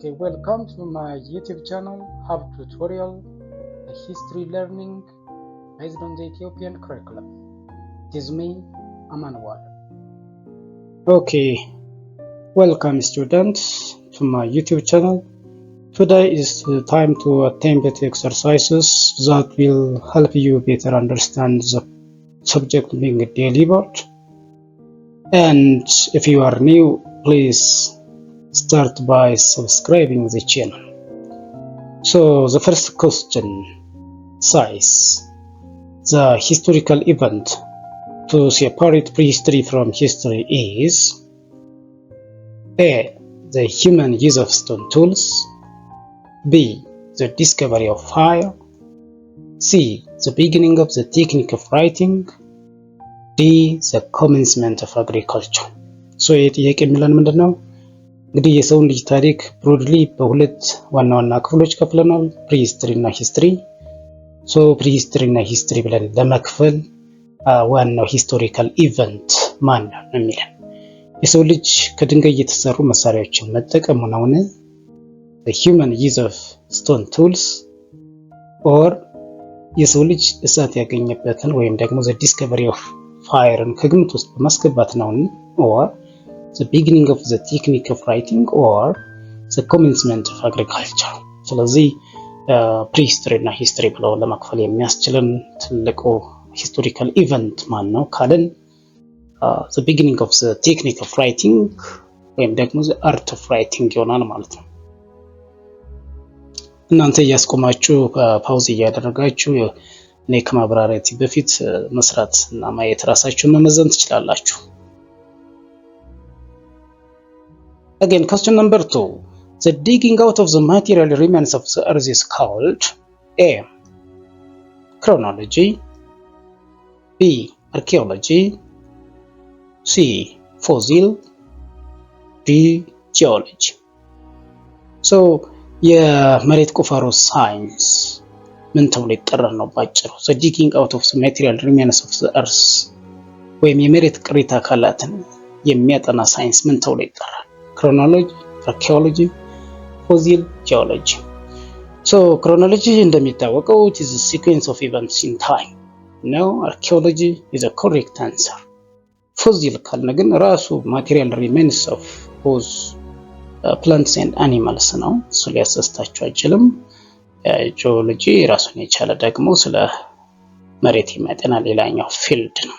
Okay, welcome to my YouTube channel, Hub Tutorial, a history learning based on the Ethiopian curriculum. It is me, Amanuel. Okay, welcome, students, to my YouTube channel. Today is the time to attempt exercises that will help you better understand the subject being delivered. And if you are new, please start by subscribing the channel. So the first question says, the historical event to separate prehistory from history is: A. The human use of stone tools. B. The discovery of fire. C. The beginning of the technique of writing. D. The commencement of agriculture. So ይህ ጥያቄ የሚለን ምንድን ነው? እንግዲህ የሰውን ልጅ ታሪክ broadly በሁለት ዋና ዋና ክፍሎች ከፍለናል፣ prehistory እና history። So prehistory እና history ብለን ለመክፈል ዋናው historical event ማን ነው የሚለን። የሰው ልጅ ከድንጋይ የተሰሩ መሳሪያዎችን መጠቀሙ ነውን? Human use of stone tools, or የሰው ልጅ እሳት ያገኘበትን ወይም ደግሞ the discovery of fire ን ከግምት ውስጥ በማስገባት ነውን? Or the beginning of the technique of writing, or the commencement of agriculture? ስለዚህ prehistory እና history ብለው ለመክፈል የሚያስችለን ትልቁ historical event ማን ነው ካልን the beginning of the technique of writing ወይም ደግሞ the art of writing ይሆናል ማለት ነው። እናንተ እያስቆማችሁ፣ pause እያደረጋችሁ፣ እኔ ከማብራሪያቴ በፊት መስራት እና ማየት፣ ራሳችሁን መመዘን ትችላላችሁ። Again, question number 2. The digging out of the material remains of the earth is called: A. Chronology. B. Archaeology. C. Fossil. D. Geology. So የመሬት ቁፋሮ ሳይንስ ምን ተብሎ ይጠራል ነው ባጭሩ። The digging out of the material remains of the earth ወይም የመሬት ቅሪተ አካላትን የሚያጠና ሳይንስ ምን ተብሎ ይጠራል? Chronology፣ archaeology፣ fossil፣ geology። So chronology እንደሚታወቀው it is sequence of events in time ነው። Archaeology is correct answer። Fossil ካልን ግን ራሱ material remains of both plants and animals ነው። እሱ ሊያሳስታችሁ አይችልም። ጂኦሎጂ ራሱን የቻለ ደግሞ ስለ መሬት የሚያጠና ሌላኛው field ነው።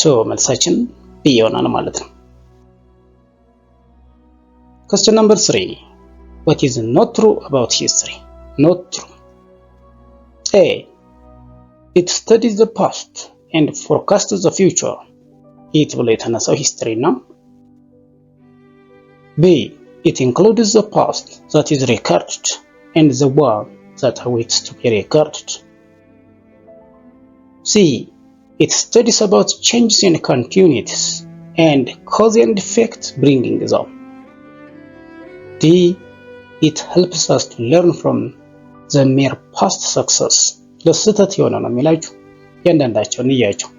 So መልሳችን B ይሆናል ማለት ነው። Question number 3. What is not true about history? Not true. A. It studies the past and forecasts the future. It ብሎ የተነሳው history ነው። B. It includes the past that is recorded and the one that awaits to be recorded. C. It studies about changes and continuities and cause and effect bringing them. D. It helps us to learn from the mere past success. ለስህተት የሆነ ነው የሚላችሁ፣ እያንዳንዳቸውን እያቸው።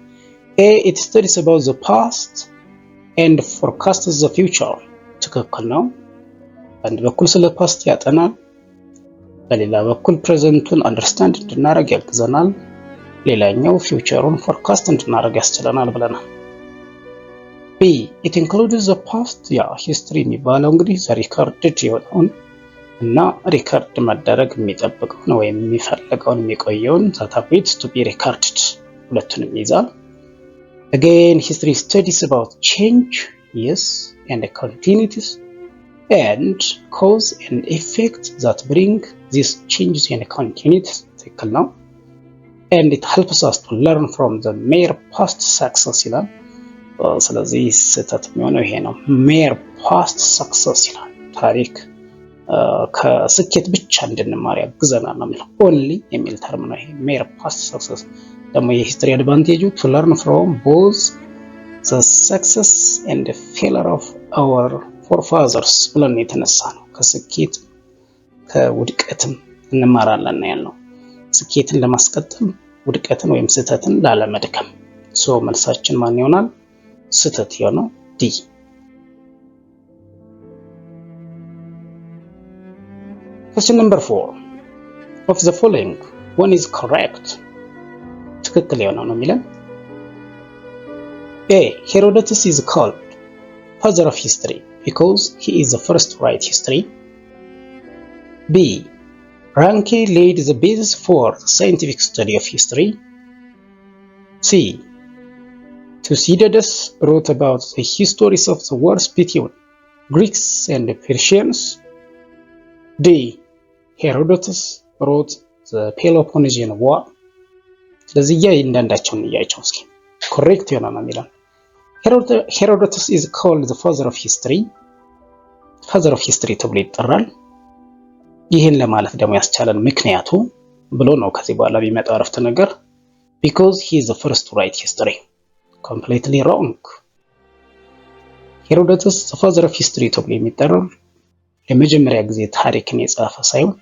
A. It studies about the past and forecasts the future. ትክክል ነው። በአንድ በኩል ስለ past ያጠናል፣ በሌላ በኩል present ኡን understand እንድናደርግ ያግዘናል። ሌላኛው future ኡን forecast እንድናደርግ ያስችለናል ብለናል። B. It includes the past። ያ history የሚባለው እንግዲህ the recorded የሆነውን እና record መደረግ የሚጠብቀውን ወይም የሚፈልገውን፣ የሚቆየውን፣ that awaits to be recorded፣ ሁለቱንም ይይዛል። Again, history studies about change, yes, and continuities and cause and effect that bring these changes and continuities፣ ትክክል ነው። And it helps us to learn from the mere past success ይላል። ስለዚህ ስህተት የሚሆነው ይሄ ነው። Mere past success ይላል። ታሪክ ከስኬት ብቻ እንድንማር ያግዘናል ነው የሚለው። Only የሚል term ነው ይሄ mere past success። ደግሞ የ history advantage ኡ to learn from both the success and failure of our forefathers ብለን የተነሳ ነው። ከስኬት ከውድቀትም እንማራለን ያልነው ስኬትን ለማስቀጠል፣ ውድቀትን ወይም ስህተትን ላለመድገም። So መልሳችን ማን ይሆናል? ስህተት የሆነው D። Question number four. Of the following, one is correct. ትክክል የሆነው ነው የሚለን። A. Herodotus is called father of history because he is the first to write history. B. Ranke laid the basis for the scientific study of history. C. Thucydides wrote about the histories of the wars between Greeks and Persians. D. Herodotus wrote the Peloponnesian War. ስለዚህ እያንዳንዳቸውን እንያቸው እስኪ። Correct የሆነ ነው የሚለው። Herodotus is called the father of history፣ father of history ተብሎ ይጠራል። ይህን ለማለት ደግሞ ያስቻለን ምክንያቱ ብሎ ነው ከዚህ በኋላ የሚመጣው አረፍተ ነገር፣ because he is the first to write history. Completely wrong. Herodotus the father of history ተብሎ የሚጠራው ለመጀመሪያ ጊዜ ታሪክን የጻፈ ሳይሆን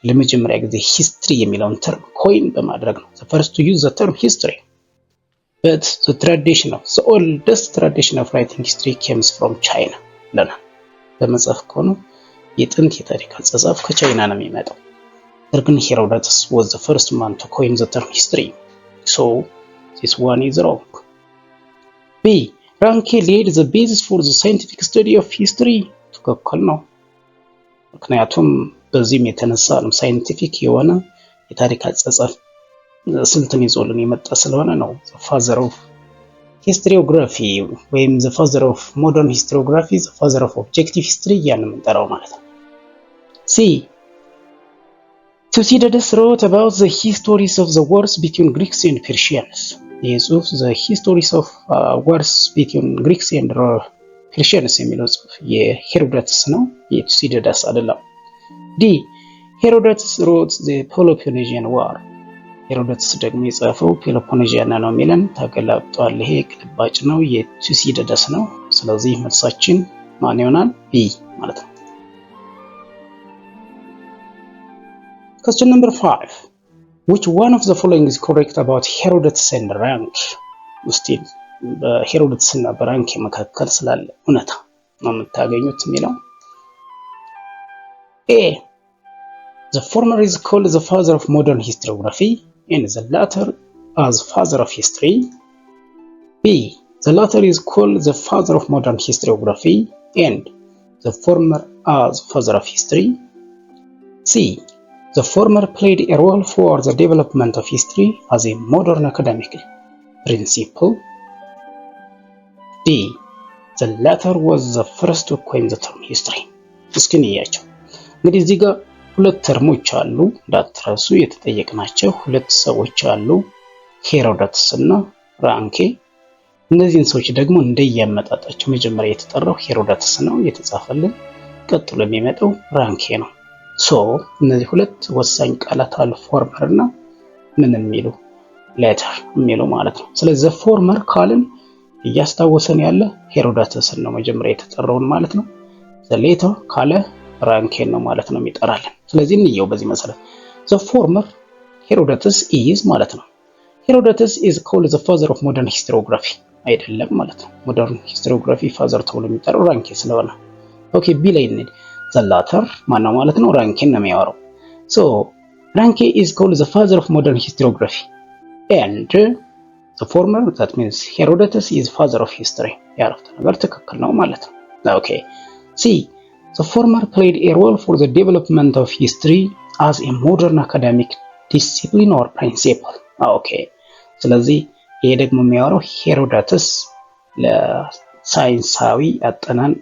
ለመጀመሪያ ጊዜ history የሚለውን term coin በማድረግ ነው። The first to use the term history, but the tradition of the oldest tradition of writing history comes from China ብለናል። በመጽሐፍ ከሆነ የጥንት የታሪክ አጻጻፍ ከቻይና ነው የሚመጣው። ነገር ግን Herodotus was the first man to coin the term history, so this one is wrong. B. Ranke laid the basis for the scientific study of history. ትክክል ነው። ምክንያቱም በዚህም የተነሳ ነው scientific የሆነ የታሪክ አጻጻፍ ስልትን ይዞልን የመጣ ስለሆነ ነው father of historiography ወይም the father of modern historiography, the father of objective history እያልን የምንጠራው ማለት ነው። C. Thucydides wrote about the histories of the wars between Greeks and Persians. ይህ ጽሁፍ the histories of wars between Greeks and Persians የሚለው ጽሁፍ የሄሮዶተስ ነው፣ የቱሲዲደስ አይደለም። D. Herodotus wrote the Peloponnesian War. ሄሮዶተስ ደግሞ የጻፈው Peloponnesian ነው የሚለን ተገላብጧል። ይሄ ግልባጭ ነው፣ የቱሲዲደስ ነው። ስለዚህ መልሳችን ማን ይሆናል? B ማለት ነው። Question number five. Which one of the following is correct about Herodotus and Ranke? እስቲ በሄሮዶተስ እና በራንኬ መካከል ስላለ እውነታ ነው የምታገኙት የሚለው። A. The former is called the father of modern historiography and the latter as father of history. B. The latter is called the father of modern historiography and the former as father of history. C. The former played a role for the development of history as a modern academic principle. D. The latter was the first to coin the term history. እስኪ እንያቸው። እንግዲህ እዚህ ጋር ሁለት term ኦች አሉ እንዳትረሱ፣ የተጠየቅናቸው ሁለት ሰዎች አሉ፣ ሄሮዶተስ እና ራንኬ። እነዚህን ሰዎች ደግሞ እንደያመጣጣቸው መጀመሪያ የተጠራው ሄሮዶተስ ነው የተጻፈልን፣ ቀጥሎ የሚመጣው ራንኬ ነው። So እነዚህ ሁለት ወሳኝ ቃላት አሉ፣ former እና ምን የሚሉ፣ latter የሚሉ ማለት ነው። ስለዚህ former ካልን እያስታወሰን ያለ ሄሮዶተስን ነው መጀመሪያ የተጠራውን ማለት ነው። Latter ካለ ራንኬን ነው ማለት ነው የሚጠራልን። ስለዚህ እንየው በዚህ መሰረት the former Herodotus is ማለት ነው። Herodotus is called the father of modern historiography አይደለም ማለት ነው። Modern historiography father ተብሎ የሚጠራው ራንኬ ስለሆነ። Okay, B ላይ እንሂድ። The latter ማነው ማለት ነው? ራንኬን ነው የሚያወራው። So Ranke is called the father of modern historiography and the former, that means Herodotus, is father of history። ያረፍተ ነገር ትክክል ነው ማለት ነው። Okay, C. The former played a role for the development of history as a modern academic discipline or principle. Okay, ስለዚህ ይሄ ደግሞ የሚያወራው ሄሮዶተስ ለሳይንሳዊ አጠናን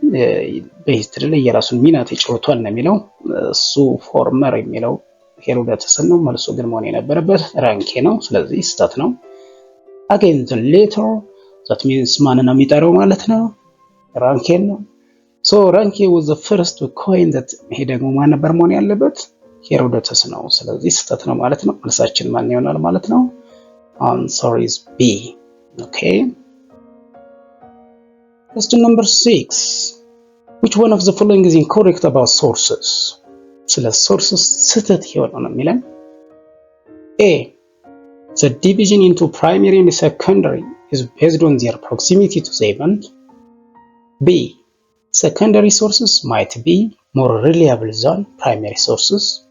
በ history ላይ የራሱን ሚና ተጫውቷል ነው የሚለው። እሱ former የሚለው ሄሮዶተስን ነው። መልሱ ግን መሆን የነበረበት ራንኬ ነው። ስለዚህ ስህተት ነው። Again, the latter, that means ማንን ነው የሚጠራው ማለት ነው? ራንኬን ነው። So Ranke was the first to coin that። ይሄ ደግሞ ማን ነበር መሆን ያለበት? ሄሮዶተስ ነው። ስለዚህ ስህተት ነው ማለት ነው። መልሳችን ማን ይሆናል ማለት ነው? Answer is B. Okay. Question number six. Which one of the following is incorrect about sources? ስለ sources ስህተት የሆነው ነው የሚለን። A. The division into primary and secondary is based on their proximity to the event. B. Secondary sources might be More reliable than primary sources.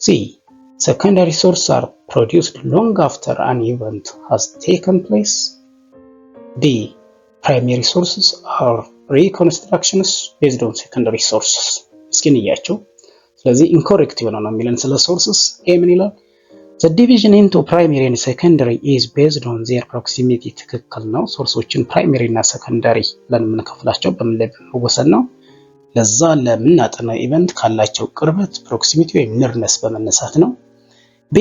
C. Secondary sources are produced long after an event has taken place. D. Primary sources are reconstructions based on secondary sources. እስኪ እንያቸው። ስለዚህ incorrect የሆነ ነው የሚለን ስለ sources። A ምን ይላል? The division into primary and secondary is based on their proximity። ትክክል ነው። Source ኦችን primary እና secondary ብለን የምንከፍላቸው በምን ላይ በመወሰን ነው? ለዛ ለምናጠናው event ካላቸው ቅርበት proximity ወይም nearness በመነሳት ነው። B,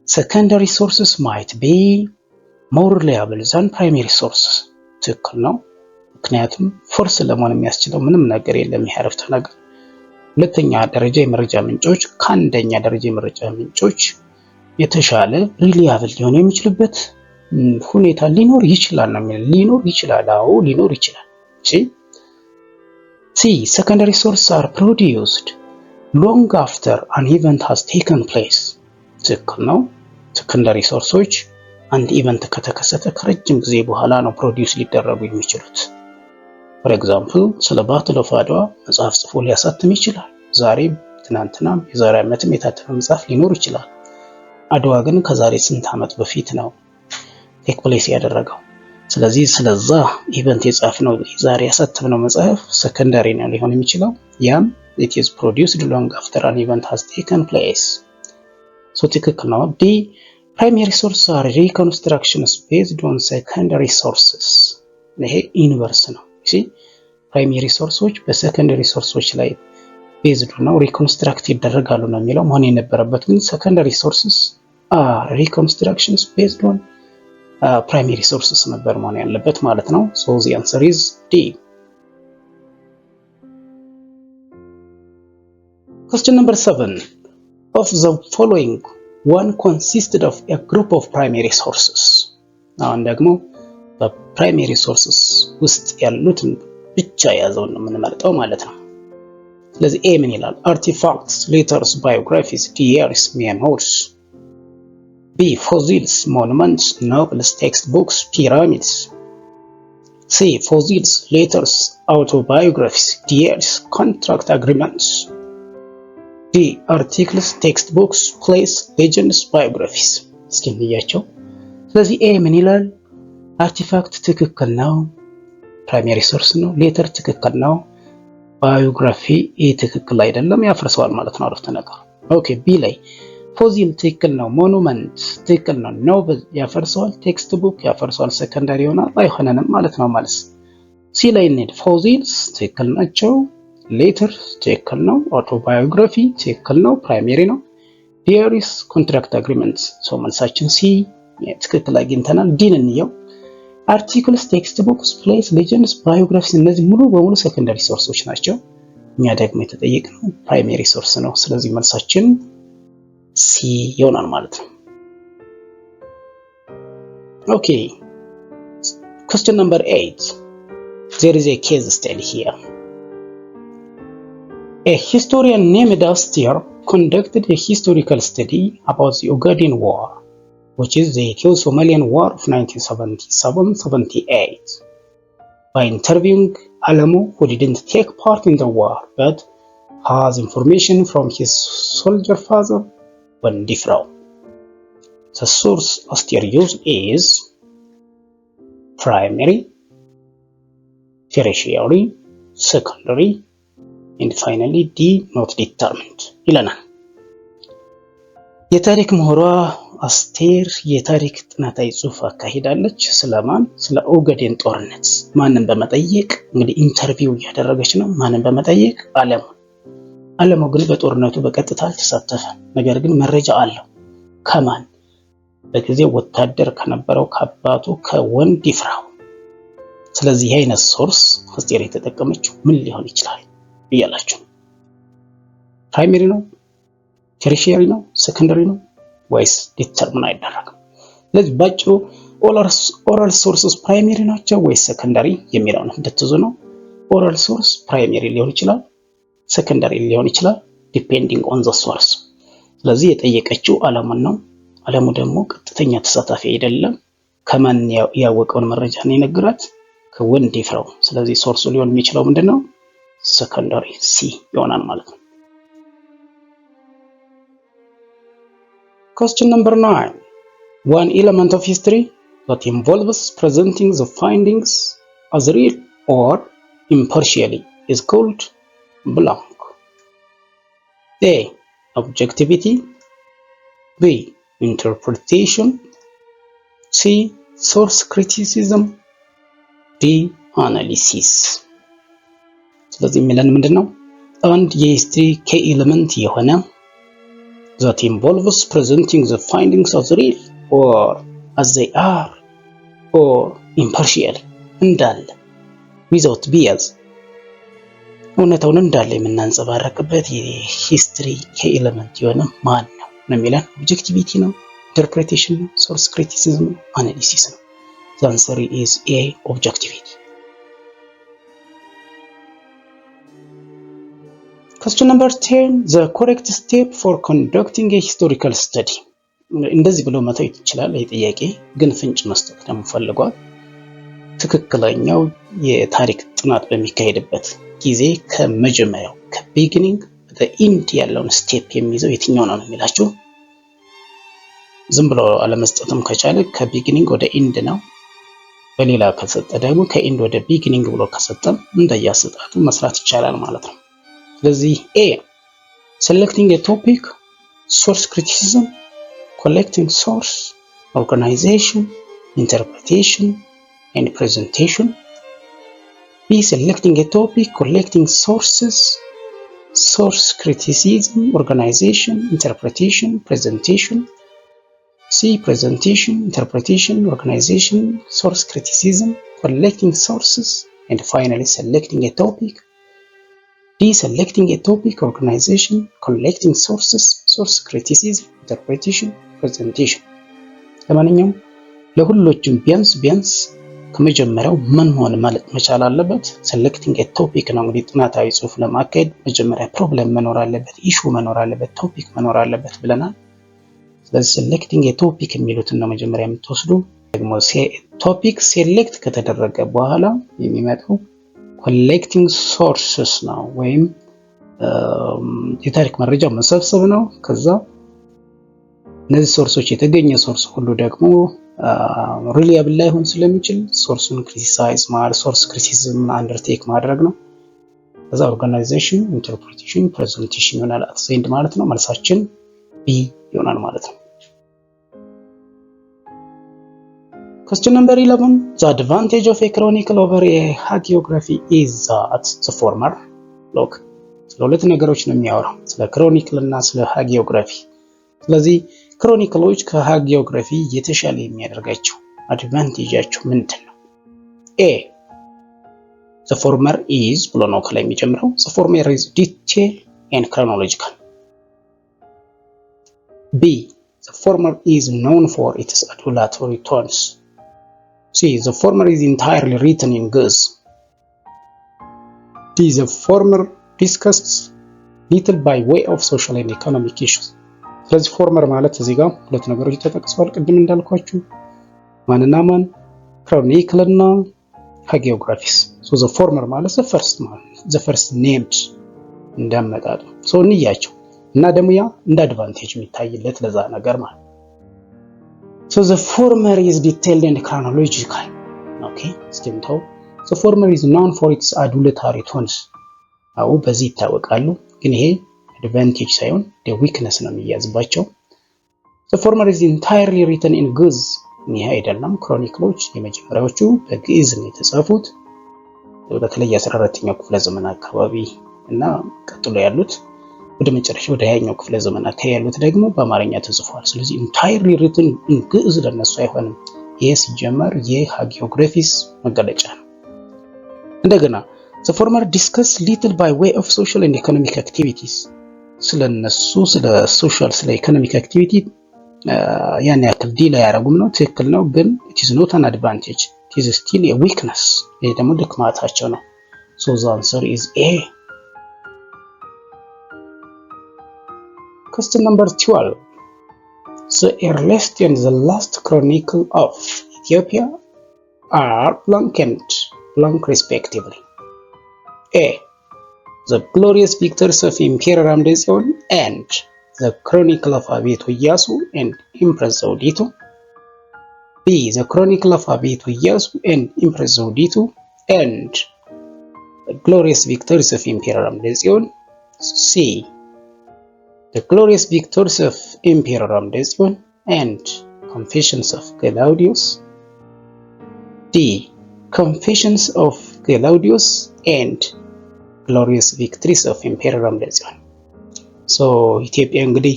secondary sources might be more reliable than primary sources። ትክክል ነው። ምክንያቱም false ለመሆን የሚያስችለው ምንም ነገር የለም ይህ አረፍተ ነገር። ሁለተኛ ደረጃ የመረጃ ምንጮች ከአንደኛ ደረጃ የመረጃ ምንጮች የተሻለ reliable ሊሆን የሚችልበት ሁኔታ ሊኖር ይችላል ነው የሚለው። ሊኖር ይችላል። አዎ ሊኖር ይችላል። እሺ፣ C, secondary source are produced long after an event has taken place። ትክክል ነው። Secondary source ኦች አንድ event ከተከሰተ ከረጅም ጊዜ በኋላ ነው produce ሊደረጉ የሚችሉት። For example, ስለ Battle of አድዋ መጽሐፍ ጽፎ ሊያሳትም ይችላል። ዛሬም፣ ትናንትናም፣ የዛሬ ዓመትም የታተመ መጽሐፍ ሊኖር ይችላል። አድዋ ግን ከዛሬ ስንት ዓመት በፊት ነው take place ያደረገው። ስለዚህ ስለዛ event የጻፍነው ዛሬ ያሳተምነው መጽሐፍ secondary ነው ሊሆን የሚችለው። ያም it is produced long after an event has taken place። So ትክክል ነው። D, primary source are reconstructions based on secondary sources። ይሄ inverse ነው። እሺ፣ primary source ኦች በ secondary source ኦች ላይ based ነው reconstruct ይደረጋሉ ነው የሚለው። መሆን የነበረበት ግን secondary sources are reconstructions based on primary sources ነበር መሆን ያለበት ማለት ነው። So the answer is D። Question number 7. Of the following, one consisted of a group of primary sources. አሁን ደግሞ በ primary sources ውስጥ ያሉትን ብቻ የያዘውን ነው የምንመርጠው ማለት ነው። ስለዚህ A ምን ይላል? Artifacts, letters, biographies, diaries, memoirs. B, fossils, monuments, novels, textbooks, pyramids. C, fossils, letters, autobiographies, diaries, contract agreements. D, articles, textbooks, plays, legends, biographies። እስኪ እንያቸው። ስለዚህ A ምን ይላል? Artifact ትክክል ነው፣ primary source ነው። Letter ትክክል ነው። Biography ይህ ትክክል አይደለም፣ ያፈርሰዋል ማለት ነው አረፍተ ነገር። Okay, B ላይ fossil ትክክል ነው፣ monument ትክክል ነው፣ novel ያፈርሰዋል፣ textbook ያፈርሰዋል፣ secondary ይሆናል፣ አይሆነንም ማለት ነው ማለት። C ላይ እንሂድ። Fossils ትክክል ናቸው፣ letter ትክክል ነው፣ autobiography ትክክል ነው፣ primary ነው። Diaries, contract agreement። So መልሳችን C ትክክል አግኝተናል። D ን እንየው። Articles, textbooks, plays, legends, biographies እነዚህ ሙሉ በሙሉ secondary source ኦች ናቸው። እኛ ደግሞ የተጠየቅነው primary source ነው። ስለዚህ መልሳችን C ይሆናል ማለት ነው። Okay, question number 8. There is a case study here. A historian named Aster conducted a historical study about the Ogaden War, which is the Ethio-Somalian War of 1977-78, by interviewing Alemu, who didn't take part in the war but has information from his soldier father, Wendifraw. The source Aster used is primary, tertiary, secondary, and finally D, not determined ይለናል። የታሪክ ምሁሯ አስቴር የታሪክ ጥናታዊ ጽሑፍ አካሂዳለች። ስለማን? ስለ ኦጋዴን ጦርነት። ማንን በመጠየቅ? እንግዲህ interview እያደረገች ነው። ማንን በመጠየቅ? አለሙ። አለሙ ግን በጦርነቱ በቀጥታ አልተሳተፈም። ነገር ግን መረጃ አለው። ከማን? በጊዜው ወታደር ከነበረው ከአባቱ ከወንዲፍራው። ስለዚህ ይህ አይነት source አስቴር የተጠቀመችው ምን ሊሆን ይችላል እያላችሁ primary ነው፣ tertiary ነው፣ secondary ነው ወይስ determine አይደረግም? ስለዚህ ባጭሩ oral sources primary ናቸው ወይስ secondary የሚለውን እንድትይዙ ነው። Oral source primary ሊሆን ይችላል፣ secondary ሊሆን ይችላል፣ depending on the source። ስለዚህ የጠየቀችው አለሙን ነው። አለሙ ደግሞ ቀጥተኛ ተሳታፊ አይደለም። ከማን ያወቀውን መረጃ ነው የነገራት? ከወንዲፍራው። ስለዚህ source ኡ ሊሆን የሚችለው ምንድን ነው? Secondary C ይሆናል ማለት ነው። Question number 9. One element of history that involves presenting the findings as real or impartially is called blank. A. Objectivity. B. Interpretation. C. Source criticism. D. Analysis. ስለዚህ የሚለን ምንድን ነው? አንድ የ history key element የሆነ that involves presenting the findings as real or as they are or impartially እንዳለ without bias እውነታውን እንዳለ የምናንጸባረቅበት የ history key element የሆነ ማን ነው ነው የሚለን። Objectivity ነው፣ interpretation ነው፣ source criticism ነው፣ analysis ነው። The answer is A, objectivity. Question number 10. The correct step for conducting a historical study. እንደዚህ ብሎ መተው ይችላል። ይህ ጥያቄ ግን ፍንጭ መስጠት ደግሞ ፈልጓል። ትክክለኛው የታሪክ ጥናት በሚካሄድበት ጊዜ ከመጀመሪያው ከ beginning end ያለውን step የሚይዘው የትኛው ነው ነው የሚላችሁ። ዝም ብሎ አለመስጠትም ከቻለ ከ beginning ወደ end ነው። በሌላ ከሰጠ ደግሞ ከ end ወደ beginning ብሎ ከሰጠም እንደያሰጣጡ መስራት ይቻላል ማለት ነው። ስለዚህ A, selecting topic፣ source criticism፣ collecting source፣ organization፣ interpretation and presentation. B, selecting a topic, collecting sources, source criticism, organization, interpretation, presentation. C, presentation, interpretation, organization, source criticism, collecting sources, and finally selecting a topic. D, selecting a topic, organization, collecting sources, source criticism, interpretation, presentation. ለማንኛውም ለሁሎችም ቢያንስ ቢያንስ ከመጀመሪያው ምን መሆን መቻል አለበት? Selecting a topic ነው። እንግዲህ ጥናታዊ ጽሁፍ ለማካሄድ መጀመሪያ problem መኖር አለበት፣ issue መኖር አለበት፣ topic መኖር አለበት ብለናል። ስለዚህ selecting a topic የሚሉትን ነው መጀመሪያ የምትወስዱ። ደግሞ topic select ከተደረገ በኋላ የሚመጣው collecting sources ነው ወይም የታሪክ መረጃ መሰብሰብ ነው። ከዛ እነዚህ source ኦች የተገኘ source ሁሉ ደግሞ reliable ላይሆን ስለሚችል source ኡን criticize source criticism undertake ማድረግ ነው። ከዛ organization፣ interpretation፣ presentation ይሆናል at the end ማለት ነው። መልሳችን B ይሆናል ማለት ነው። Question number 11. The advantage of a chronicle over a hagiography is that the former. Look, ስለ ሁለት ነገሮች ነው የሚያወራው፣ ስለ chronicle እና ስለ hagiography። ስለዚህ chronicle ኦች ከ hagiography የተሻለ የሚያደርጋቸው advantage ኣቸው ምንድን ነው? A, the former is ብሎ ነው ከላይ የሚጀምረው። The former is detail and chronological. B, the former is known for its adulatory tones. C, the former is entirely written in Ge'ez. D, the former discusses little by way of social and economic issues. ስለዚህ former ማለት እዚህ ጋር ሁለት ነገሮች ተጠቅሰዋል። ቅድም እንዳልኳችሁ ማንና ማን? Chronicle እና hagiographies። So the former ማለት the first ማለት the first named እንዳመጣጡ so እንያቸው እና ደግሞ ያ እንደ advantage የሚታይለት ለዛ ነገር ማለት። So the former is detailed and chronological. Okay, እስኪ እንተው። The former is known for its adulatory tones. አዎ በዚህ ይታወቃሉ፣ ግን ይሄ advantage ሳይሆን weakness ነው የሚያዝባቸው። The former is entirely written in ግዕዝ። ይሄ አይደለም። Chronicle ኦች የመጀመሪያዎቹ በግዕዝ ነው የተጻፉት። በተለይ የ14ኛው ክፍለ ዘመን አካባቢ እና ቀጥሎ ያሉት ወደ መጨረሻ ወደ 20ኛው ክፍለ ዘመን አካባቢ ያሉት ደግሞ በአማርኛ ተጽፏል። ስለዚህ entirely written in ግዕዝ ለነሱ አይሆንም። ይህ ሲጀመር የ hagiographies መገለጫ ነው። እንደገና the former discuss little by way of social and economic activities. ስለነሱ ስለ social ስለ economic activity ያን ያክል deal አያደርጉም ነው። ትክክል ነው፣ ግን it is not an advantage, it is still a weakness። ይሄ ደግሞ ድክማታቸው ነው። So the answer is A. Question number 12. The earliest and the last chronicle of Ethiopia are blank and blank respectively. A. The Glorious Victories of Emperor አምደ ጽዮን and The Chronicle of Abeto Iyasu and Empress Zewditu. B. The Chronicle of Abeto Iyasu and Empress Zewditu and The Glorious Victories of Emperor አምደ ጽዮን. C. The Glorious Victories of Emperor አምደ ጽዮን and Confessions of Gelawdewos. D. Confessions of Gelawdewos and Glorious Victories of Emperor አምደ ጽዮን። So ኢትዮጵያ እንግዲህ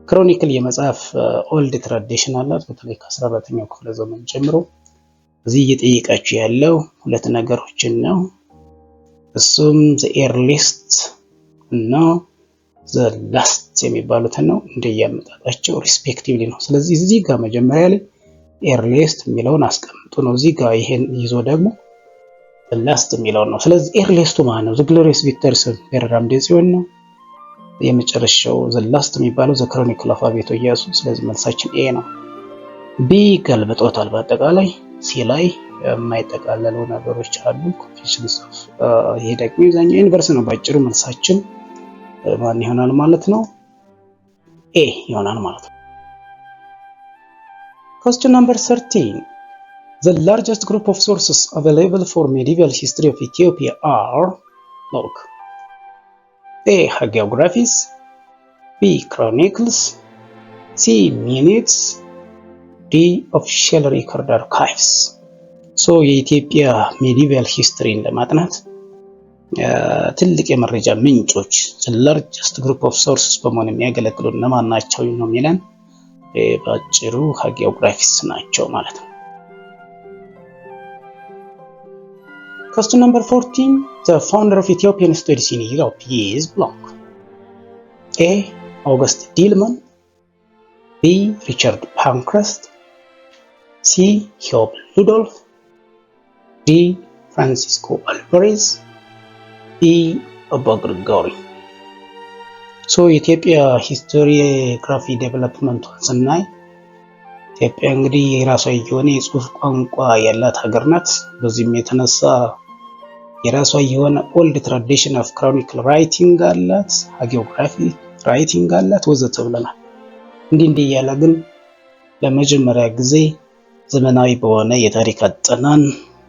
chronicle የመጻፍ old tradition አላት። በተለይ ከ14ኛው ክፍለ ዘመን ጀምሮ። እዚህ እየጠየቃችሁ ያለው ሁለት ነገሮችን ነው። እሱም the earliest እና the last የሚባሉትን ነው፣ እንደያመጣጣቸው respectively ነው። ስለዚህ እዚህ ጋር መጀመሪያ ላይ earliest የሚለውን አስቀምጡ ነው። እዚህ ጋር ይሄን ይዞ ደግሞ last የሚለውን ነው። ስለዚህ earliest ኡ ማለት ነው The Glorious Victories of Emperor አምደ ጽዮን ነው። የመጨረሻው the last የሚባለው The Chronicle of አቤቶ ኢያሱ። ስለዚህ መልሳችን A ነው። B ገልብጦታል። በአጠቃላይ C ላይ የማይጠቃለሉ ነገሮች አሉ። Confessions of፣ ይሄ ደግሞ የዛኛው inverse ነው። ባጭሩ መልሳችን ማን ይሆናል ማለት ነው? A ይሆናል ማለት ነው። Question number 13. The largest group of sources available for medieval history of Ethiopia are, look, A. Hagiographies, B. Chronicles, C. Minutes, D. Official record archives. So የኢትዮጵያ medieval history ን ለማጥናት ትልቅ የመረጃ ምንጮች፣ largest group of sources በመሆን የሚያገለግሉ እነማን ናቸው ነው የሚለን። በአጭሩ hagiographies ናቸው ማለት ነው። Question number 14. The founder of Ethiopian studies in Europe is blank. A. August Dillmann, B. Richard Pankhurst, C. Hiob Ludolf, D. Francisco Alvarez, E. አባ ግሪጎሪ። So የኢትዮጵያ historiography development ቷን ስናይ ኢትዮጵያ እንግዲህ የራሷ የሆነ የጽሁፍ ቋንቋ ያላት ሀገር ናት። በዚህም የተነሳ የራሷ የሆነ old tradition of chronicle writing አላት፣ hagiography writing አላት ወዘተ ብለናል። እንዲህ እንዲህ እያለ ግን ለመጀመሪያ ጊዜ ዘመናዊ በሆነ የታሪክ አጠናን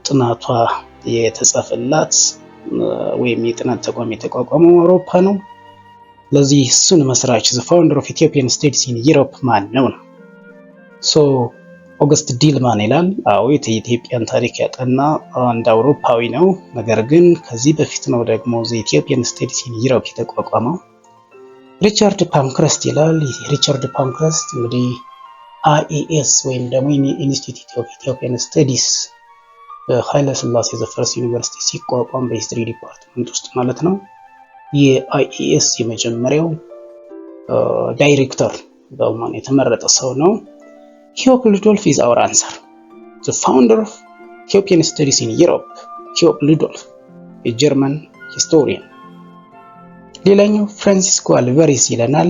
ጥናቷ የተጻፈላት ወይም የጥናት ተቋም የተቋቋመው አውሮፓ ነው። ለዚህ እሱን መስራች፣ the founder of Ethiopian studies in Europe ማን ነው ነው። So ኦገስት ዲልማን ይላል። አዎ፣ የኢትዮጵያን ታሪክ ያጠና አንድ አውሮፓዊ ነው። ነገር ግን ከዚህ በፊት ነው ደግሞ the Ethiopian studies in Europe የተቋቋመው። ሪቻርድ ፓንክረስት ይላል። ሪቻርድ ፓንክረስት እንግዲህ IES ወይም ደግሞ Institute of Ethiopian Studies በኃይለ ሥላሴ the First ዩኒቨርሲቲ ሲቋቋም በ history department ውስጥ ማለት ነው፣ የ IES የመጀመሪያው ዳይሬክተር በመሆን የተመረጠ ሰው ነው። ሂዮብ ሉዶልፍ is our answer. The founder of Ethiopian studies in Europe, ሂዮብ ሉዶልፍ፣ የጀርመን historian። ሌላኛው ፍራንሲስኮ አልቫሬዝ ይለናል።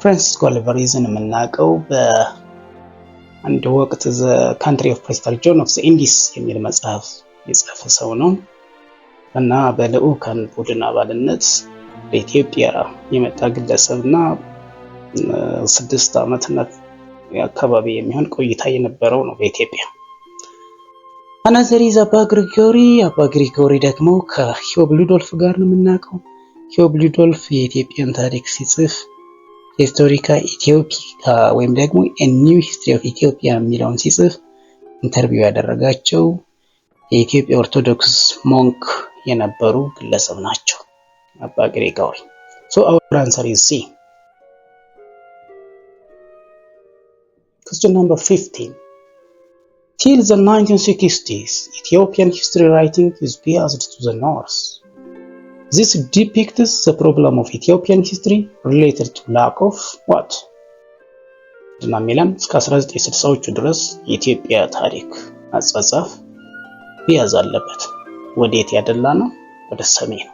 ፍራንሲስኮ አልቫሬዝን የምናውቀው በአንድ ወቅት The Country of Prester John of the Indies የሚል መጽሐፍ የጻፈ ሰው ነው እና በልዑካን ቡድን አባልነት በኢትዮጵያ የመጣ ግለሰብ እና 6 ዓመት አካባቢ የሚሆን ቆይታ የነበረው ነው በኢትዮጵያ። Another is አባ ግሪጎሪ። አባ ግሪጎሪ ደግሞ ከሂዮብ ሉዶልፍ ጋር ነው የምናውቀው። ሂዮብ ሉዶልፍ የኢትዮጵያን ታሪክ ሲጽፍ Historia Aethiopica ወይም ደግሞ New History of Ethiopia የሚለውን ሲጽፍ interview ያደረጋቸው የኢትዮጵያ ኦርቶዶክስ monk የነበሩ ግለሰብ ናቸው፣ አባ ግሪጎሪ። So our answer is C. Question number 15. Till the 1960s, Ethiopian history writing is biased to the north. This depicts the problem of Ethiopian history related to lack of what? እና ሚላን እስከ 1960ዎቹ ድረስ የኢትዮጵያ ታሪክ አጻጻፍ bias አለበት። ወዴት ያደላ ነው? ወደ ሰሜን።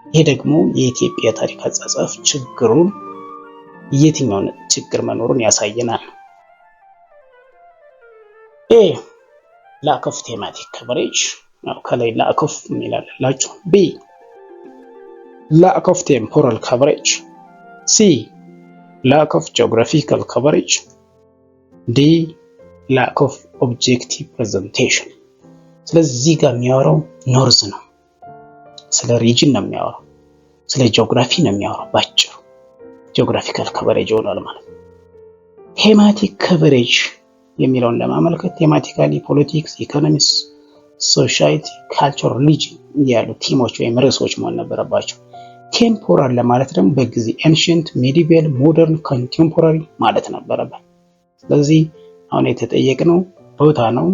ይሄ ደግሞ የኢትዮጵያ ታሪክ አጻጻፍ ችግሩን የትኛውን ችግር መኖሩን ያሳየናል። A, lack of thematic coverage፣ ከላይ lack of የሚላላችሁ። B, Lack of temporal coverage፣ C, lack of geographical coverage፣ D, lack of objective presentation። ስለዚህ እዚህ ጋር የሚያወራው north ነው። ስለ region ነው የሚያወራው፣ ስለ ጂኦግራፊ ነው የሚያወራው። ባጭሩ geographical coverage ይሆናል ማለት ነው። Thematic coverage የሚለውን ለማመልከት thematically politics፣ economics፣ society፣ culture፣ religion ያሉ theme ኦች ወይም ርዕሶች መሆን ነበረባቸው። Temporal ለማለት ደግሞ በጊዜ ancient፣ medieval፣ modern፣ contemporary ማለት ነበረበት። ስለዚህ አሁን የተጠየቅነው ቦታ ነው።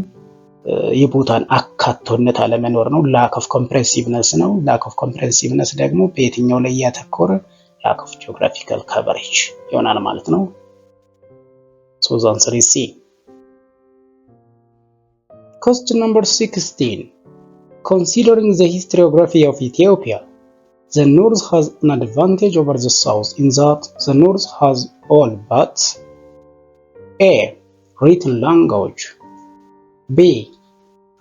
የቦታን አካቶነት አለመኖር ነው። Lack of comprehensiveness ነው። Lack of comprehensiveness ደግሞ በየትኛው ላይ እያተኮረ lack of geographical coverage ይሆናል ማለት ነው። So the answer is C። Question number 16. Considering the historiography of Ethiopia, the North has an advantage over the South in that the North has all but A. Written language, B.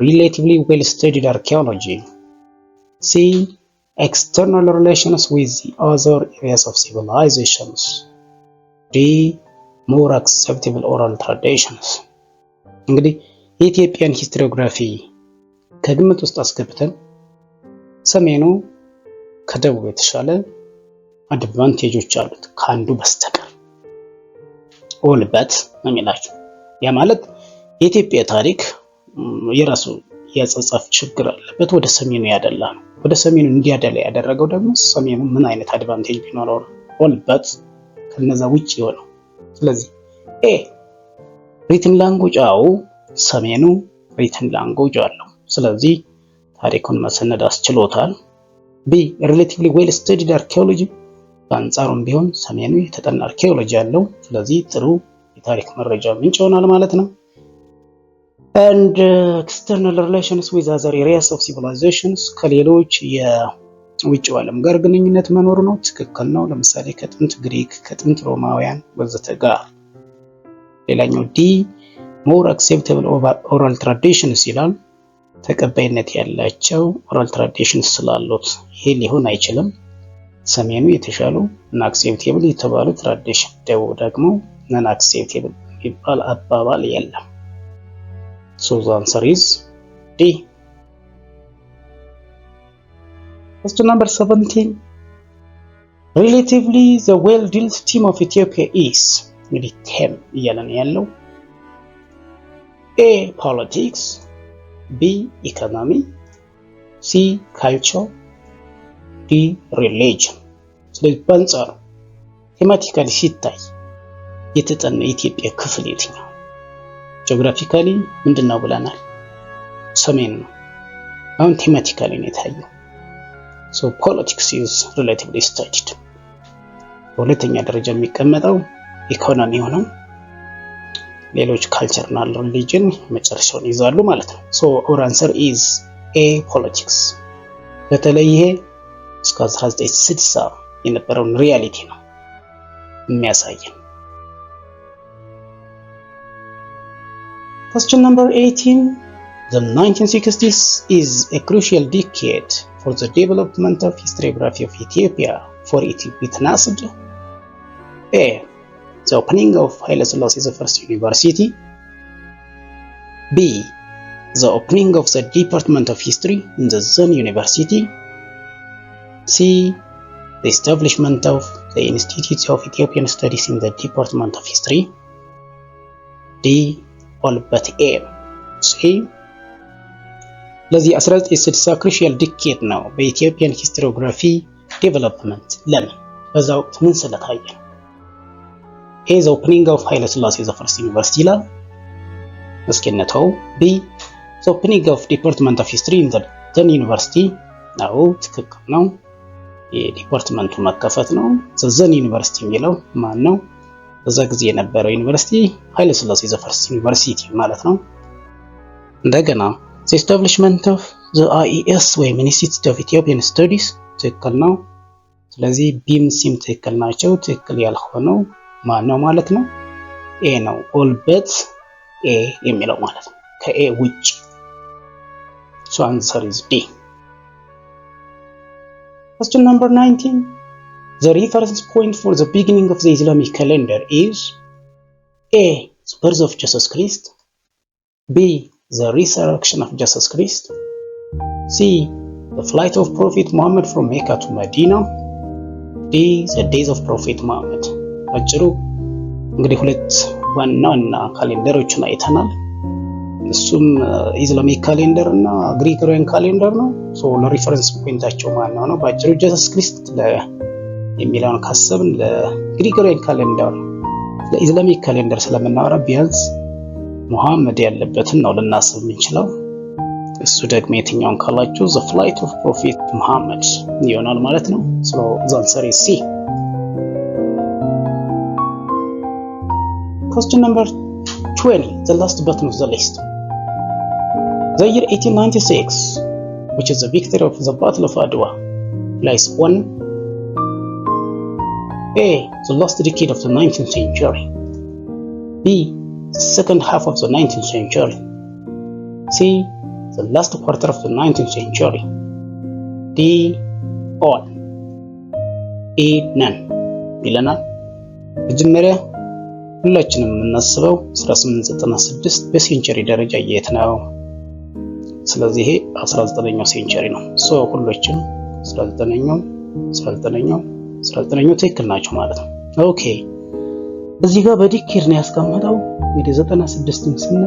Relatively well-studied archaeology, C. External relations with the other areas of civilizations, D. More acceptable oral traditions። እንግዲህ የኢትዮጵያን historiography ከግምት ውስጥ አስገብተን ሰሜኑ ከደቡብ የተሻለ advantage ኦች አሉት ከአንዱ በስተቀር፣ all but ነው የሚላቸው። ያ ማለት የኢትዮጵያ ታሪክ የራሱ የአጻጻፍ ችግር አለበት፣ ወደ ሰሜኑ ያደላ ነው። ወደ ሰሜኑ እንዲያደላ ያደረገው ደግሞ ሰሜኑ ምን አይነት advantage ቢኖረው ነው? All but ከነዛ ውጭ የሆነው። ስለዚህ A, written language፣ አዎ ሰሜኑ written language አለው። ስለዚህ ታሪኩን መሰነድ አስችሎታል። B, relatively well studied archaeology፣ በአንጻሩም ቢሆን ሰሜኑ የተጠና አርኪኦሎጂ አለው። ስለዚህ ጥሩ የታሪክ መረጃ ምንጭ ይሆናል ማለት ነው። And external relations with other areas of civilizations፣ ከሌሎች የውጭው ዓለም ጋር ግንኙነት መኖሩ ነው። ትክክል ነው። ለምሳሌ ከጥንት ግሪክ፣ ከጥንት ሮማውያን ወዘተ ጋር። ሌላኛው D, more acceptable oral traditions ይላል። ተቀባይነት ያላቸው oral traditions ስላሉት ይሄ ሊሆን አይችልም። ሰሜኑ የተሻሉ እና acceptable የተባሉ tradition፣ ደቡብ ደግሞ non acceptable የሚባል አባባል የለም። So the answer is D. Question number 17. Relatively, the well dealt theme of Ethiopia is፣ እንግዲህ theme እያለን ያለው፣ A, politics፣ B, economy፣ C, culture፣ D, religion። ስለዚህ በአንጻሩ thematically ሲታይ የተጠና የኢትዮጵያ ክፍል የትኛው? Geographically ምንድን ነው ብለናል? ሰሜን ነው። አሁን thematically ነው የታየው። So politics is relatively studied። በሁለተኛ ደረጃ የሚቀመጠው ኢኮኖሚው ነው። ሌሎች culture እና religion መጨረሻውን ይዛሉ ማለት ነው። So our answer is A, politics። በተለይ ይሄ እስከ 1960 የነበረውን reality ነው የሚያሳየን። Question number 18. The 1960s is a crucial decade for the development of historiography of Ethiopia, for it witnessed A. The opening of Haile Selassie the First University, B. The opening of the Department of History in the then University, C. The establishment of the Institute of Ethiopian Studies in the Department of History, D. All but A. C። ለዚህ 1960 crucial decade ነው በ Ethiopian historiography development። ለምን? በዛ ወቅት ምን ስለታየ ነው? A, the opening of Haile Selassie the First University ይላል። እስኪ እንተው። B, the opening of Department of History in the then University ነው፣ ትክክል ነው። የ department ኡ መከፈት ነው። Then University የሚለው ማን ነው? በዛ ጊዜ የነበረው ዩኒቨርሲቲ ኃይለ ሥላሴ the First University ማለት ነው። እንደገና the establishment of the IES ወይም Institute of Ethiopian Studies ትክክል ነው። ስለዚህ B ም C ም ትክክል ናቸው። ትክክል ያልሆነው ማን ነው ማለት ነው? A ነው። All but A የሚለው ማለት ነው። ከ A ውጭ። So answer is D. Question number 19. The reference point for the beginning of the Islamic calendar is A. The birth of Jesus Christ. B. The resurrection of Jesus Christ. C. The flight of Prophet Muhammad from Mecca to Medina. D. The death of Prophet Muhammad. አጭሩ እንግዲህ ሁለት ዋና ዋና calendar ኦችን አይተናል። እሱም Islamic calendar እና Gregorian calendar ነው። So ለ reference point ኣቸው ማነው ነው? በአጭሩ Jesus Christ የሚለውን ካሰብን ለ Gregorian calendar፣ ለ Islamic calendar ስለምናወራ ቢያንስ ሙሐመድ ያለበትን ነው ልናስብ የምንችለው። እሱ ደግሞ የትኛውን ካላችሁ the flight of Prophet Muhammad ይሆናል ማለት ነው። So the answer is C. Question number 20, the last but not the least. The year 1896, which is the victory of the Battle of Adwa, lies on A. The last decade of the 19th century. B. The second half of the 19th century. C. The last quarter of the 19th century. D. All. E. None ይለናል። መጀመሪያ ሁላችንም የምናስበው 1896 በ century ደረጃ የት ነው? ስለዚህ ይሄ 19ኛው century ነው። So ሁሎችም 19ኛው፣ 19ኛው፣ 19ኛው ትክክል ናቸው ማለት ነው። Okay፣ እዚህ ጋር በ decade ነው ያስቀመጠው። እንግዲህ 96ን ስንል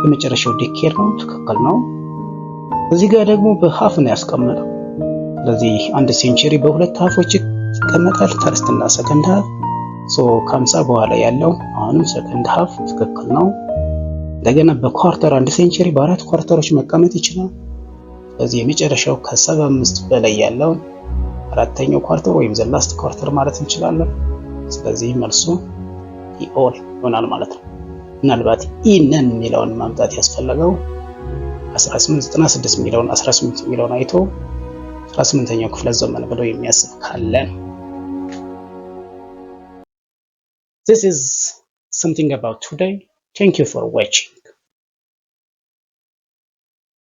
የመጨረሻው decade ነው፣ ትክክል ነው። እዚህ ጋር ደግሞ በ half ነው ያስቀመጠው። ስለዚህ አንድ century በሁለት half ኦች ይቀመጣል፣ first እና second half። So ከ50 በኋላ ያለው አሁንም second half ትክክል ነው። እንደገና በ quarter አንድ century በአራት quarter ኦች መቀመጥ ይችላል። ስለዚህ የመጨረሻው ከ75 በላይ ያለው አራተኛው quarter ወይም the last quarter ማለት እንችላለን። ስለዚህ መልሱ all ይሆናል ማለት ነው። ምናልባት E none የሚለውን ማምጣት ያስፈለገው 1896 የሚለውን፣ 18 የሚለውን አይቶ 18ኛው ክፍለ ዘመን ብሎ የሚያስብ ካለ ነው። This is something about today. Thank you for watching.